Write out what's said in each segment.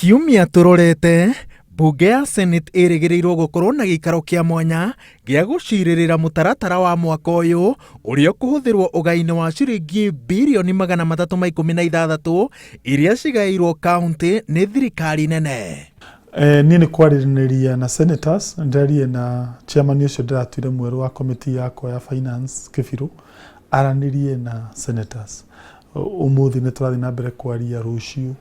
Kiumia tũrorete, mbunge ya Senate ĩrĩgĩrĩirwo gũkorwo na gĩikaro kĩa mwanya gĩa gũcirĩrĩra mũtaratara wa mwaka ũyũ ũrĩa ũkũhũthĩrwo ũgai-inĩ wa ciringi birioni 316 iria cigaĩirwo kauntĩ nĩ thirikari nene. Niĩ nĩ kwaranĩria na senators, ndĩrarie na chairman ũcio ndĩratuire mwerũ wa committee yakwa ya finance Kĩbirũ, aranĩrie na senators. Ũmũthĩ nĩ tũrathiĩ na mbere kwaria rũciũ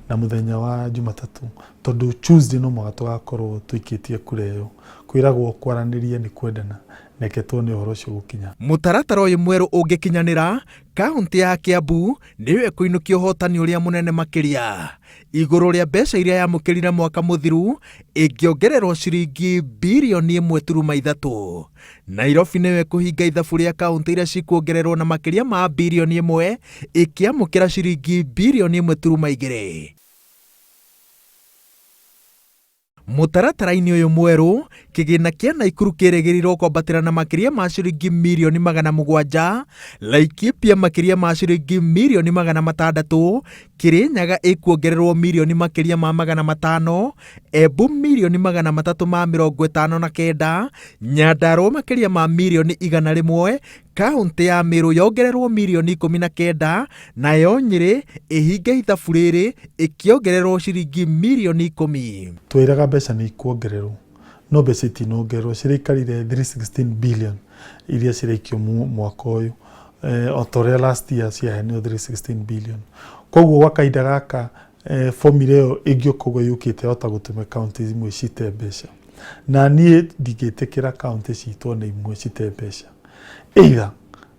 na mũthenya wa Jumatatũ, tondũ Tuesday no mũhaka tũgakorwo tũikĩtie kura ĩyo. Kwĩragwo kwaranĩria nĩ kwendana, reke tuone ũhoro ũcio ũgũkinya. Mũtaratara ũyũ mwerũ ũngĩkinyanĩra, kauntĩ ya Kiambu nĩyo ĩkũinũkia ũhotani ũrĩa mũnene makĩria igũrũ rĩa mbeca iria yamũkĩrire mwaka mũthiru ĩngĩongererwo ciringi birioni 1.3. Nairobi nĩyo ĩkũhinga ithabu rĩa kauntĩ iria cikuongererwo na makĩria ma birioni 1 ĩkĩamũkĩra ciringi birioni 1.2. Mũtaratara-inĩ ũyũ mwerũ, kĩgĩna kĩa Naikuru kĩrĩgĩrĩirwo kwambatĩra na makĩria ma ciringi mirioni 700, Laikipia makĩria ma ciringi mirioni 600, Kirinyaga ĩkuongererwo mirioni makĩria ma 500, Embu mirioni 359, Nyandarua makĩria ma mirioni 100, Kauntĩ ya Meru yongererwo mirioni 19, nayo Nyĩrĩ ĩhinge ithabu rĩrĩ ĩkĩongererwo ciringi mirioni 10. Twĩraga mbeca nĩ ikuongererwo no mbeca itinongererwo ciraikarire 316 billion iria ciraikio mwaka ũyũ o ta ũrĩa last year ciaheanirwo 316 billion. Koguo gwa kahinda gaka formula ĩyo ĩngĩũka ũguo yũkĩte yahota gũtũma kaũntĩ imwe cite mbeca. Na niĩ ndingĩtĩkĩra kaũntĩ citũ ona imwe cite mbeca. Either,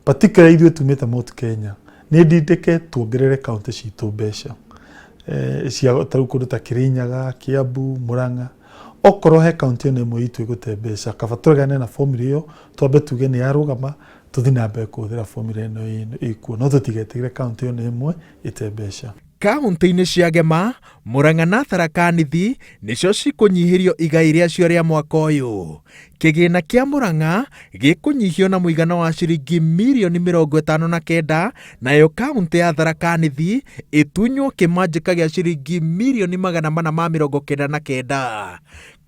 particularly ithuĩ tumĩte Mount Kenya, nĩ ndindĩke tuongerere kaũntĩ citũ mbeca cia ta rĩu kũndũ ta Kirinyaga, Kiambu, Murang'a. Okorwo he kaũntĩ ona ĩmwe itũ ĩgũte mbeca, kaba tũregane na formula ĩyo, twambe tuge nĩ yarũgama, tũthiĩ na mbere kũhũthĩra formula ĩno ĩkuo, no tũtigetĩkĩre kaũntĩ ona ĩmwe ĩte mbeca. Kauntĩ-inĩ cia Gema, Murang'a na Tharaka Nithi nĩcio cikũnyihĩrio igai rĩacio rĩa mwaka ũyũ. Kĩgĩna kĩa Murang'a gĩkũnyihio na mũigana wa ciringi mirioni 59 nayo kauntĩ ya Tharaka Nithi ĩtunywo kĩmanjĩka gĩa ciringi mirioni 499.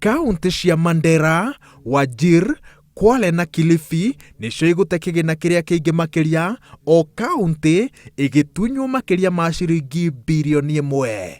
Kauntĩ cia Mandera, Wajir, Kwale na Kilifi nĩcio igũte kĩgĩna kĩrĩa kĩingĩ makĩria, o kauntĩ ĩgĩtunywo makĩria ma ciringi birioni 1.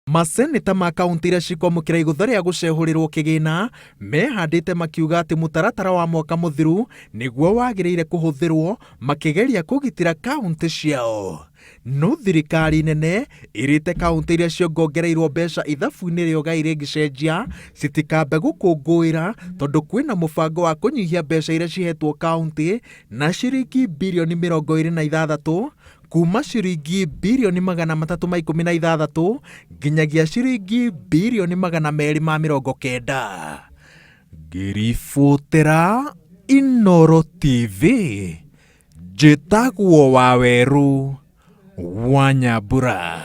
Maseneta ma kauntĩ iria cikwamũkĩra igũtha rĩa gũcehũrĩrwo kĩgĩna mehandĩte makiuga atĩ mũtaratara wa mwaka mũthiru nĩguo wagĩrĩire kũhũthĩrwo makĩgeria kũgitĩra kauntĩ ciao. No thirikari nene ĩrĩte kauntĩ iria ciongongereirwo mbeca ithabu-inĩ rĩa ũgai rĩngĩcenjia citikambe gũkũngũĩra tondũ kwĩna mũbango wa kũnyihia mbeca iria cihetwo kauntĩ na ciringi birioni 26 kuma ciringi birioni 316 nginyagia ciringi birioni 290. Ngĩribotera Inooro TV. Njĩtagwo Wawerũ wa Nyambura.